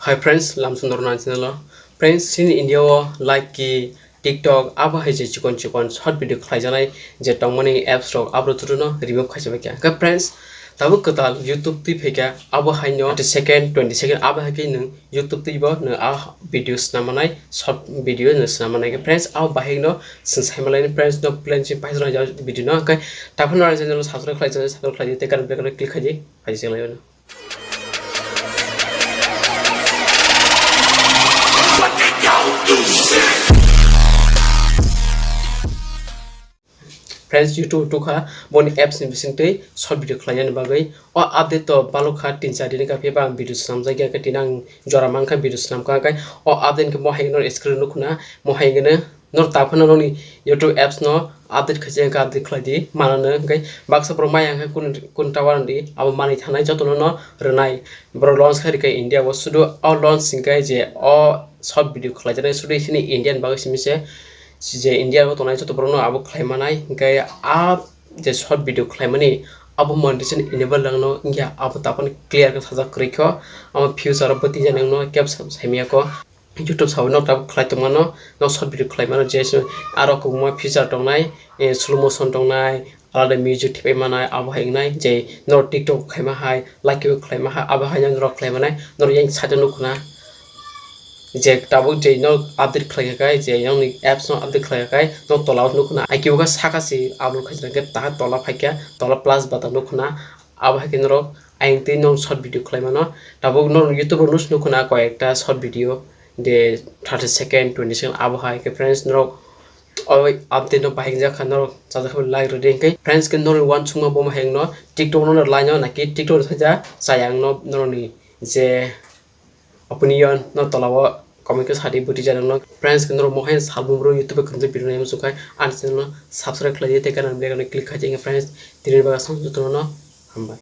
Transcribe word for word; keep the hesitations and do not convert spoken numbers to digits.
Hi friends, lamsung norok nang channel o. Friends, chini India o like ki TikTok abo hai je chikon chikon short video khlaijaknai je tongmani apps rok abo rok jotono remove khaijak kha. Hwnkhe friends, tabuk kwtal YouTube twi phaikha abo hai no thirty second, twenty second abo hai khe nwng YouTube twi bo nwng a video swnam manai, short video nwng swnam manai. Hwnkhe friends, abo bahai no chwng sai manlai friends no plan si paisra video no. Hwnkhe taphano channel subscribe khlai, subscribe khlai tei bell icon click khaidi phaidi chwng lai. Friends, YouTube tukha boni apps ni bisingtwi short video khlainani bagwi. O update to balok kha, tin char din ka phiya ba ang video swnamjak ya khe tini ang jora mankha video swnamkha, hwnkhe o update khe mohai no screen nukhuna, mohai no nor taphano noni YouTube apps no update khaijak, hwnkhe update khlai di manano, hwnkhe baksa borok maya hwnkhe kun, kun tower di abo manwi thanai jotono no rwnai. Borok launch khai rikha India o, sudu o launch hwnkhe je o short video khlaijaknai sudu chini Indian bagwi simi se, je India o tongnai joto borok no abo khlai manai, hwnkhe a je short video khlaimani abo monetization enable nangno wngya, abo taphano clear khe sajak kwrwi kho, abo future o bwtwi jani wngno kebo saimaya kho. YouTube sao nok tabuk khlai tongmano, nok short video khlai mano, je se aro kwbangma feature tongnai, eh, slow motion tongnai, alada music thipai manai, abo hai wngnai, je norok TikTok khlaima hai, like bo khlaima hai, abo hai norok khlai manai, norok yang side o nukhuna. Je tabuk je nok update khlai kha kai, je yongni apps no update khlai kha kai, nok tola o nukhuna. Ai kibo khe saka se upload khai khe taha tola phai kha, tola plus button nukhuna. Abo hai khe norok ayang twi norok short video khlai mano. Tabuk norok YouTube o nus nukhuna koi ekta short video de thirty second, twenty second abo hai khe friends norok o update no bahai jak kha norok chajak khe like rwdi hwnkhe friends khe norok uansukma bo hai no TikTok no line o naki TikTok no saja chayang no norok ni je opinion no tola o comment khe sadi bwtwi jani no. Friends khe norok mohai salbrum rok YouTube o khwnjak video naima muchung khai ani channel no subscribe khlai di tei gana bell icon click khai di friends tini bagwi aswk jotono no hambai.